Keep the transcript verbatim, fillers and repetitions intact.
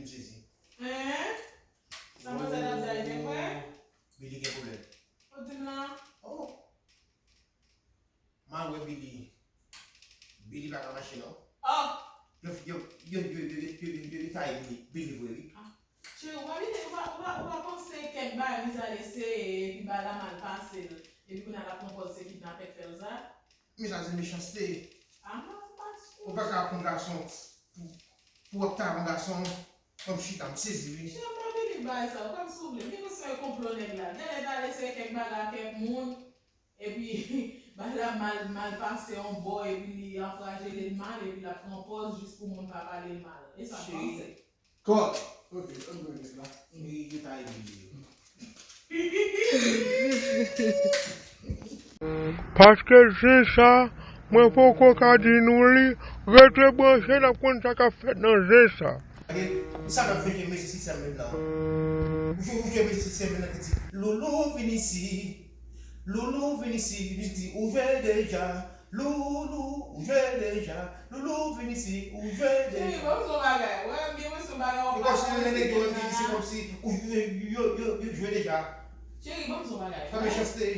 M sezi. Hein? Sa manzè t ap di a, li te vre? Billy gen pwoblèm. Ou di m lan? Oh. M al wè Billy. Billy pa ka mache non. Oh! Yo, yo, yo taye Billy, Billy vre wi. Ah. Cheri, ou pa vin, ou pa, ou pa, ou pa panse kèk bagay Lizale eseye, epi bagay la mal pase l, epi kounye a l ap pran pòz se kidnapè k fè l sa? Men sa se mechanste. Ah non, ou pa. Ou pa ka pran gason pou, pou w ap ta yon gason kòm chita, m sezi wi. Cheri, m pa vini bay sa, ou pa m souple. M gen presyon e konplo nèg la. Genlè ta eseye kèk bagay ak kèk moun, epi bagay la mal, mal pase yon bò, epi li ankouraje l mal, epi l ap pran pòz jis pou moun pa pale l mal. E sa m panse. Kòd. Ok, ann gade la. Li, li ta epi li. Paske zen sa, mwen poko ka di nou li, rete branche, n ap konn sa k ap fèt nan zen sa. Gade, sa n ap fè, mesye sistèm menm nan. Ou jwe, ou jwe mesye sistèm menm nan ki di, Loulou vin isi, Loulou vin isi, li di, ou jwe deja. Loulou, ou jwe deja. Loulou, vin isi, ou jwe deja. Cheri, ban m di w bagay. Wè, m gen presyon bagay w ap pase. E kòmsi lè nèg yo wè m vin isi, kòmsi ou jwe, yo, yo, yo jwe deja. Cheri, ban m di w bagay. Pa mechanste.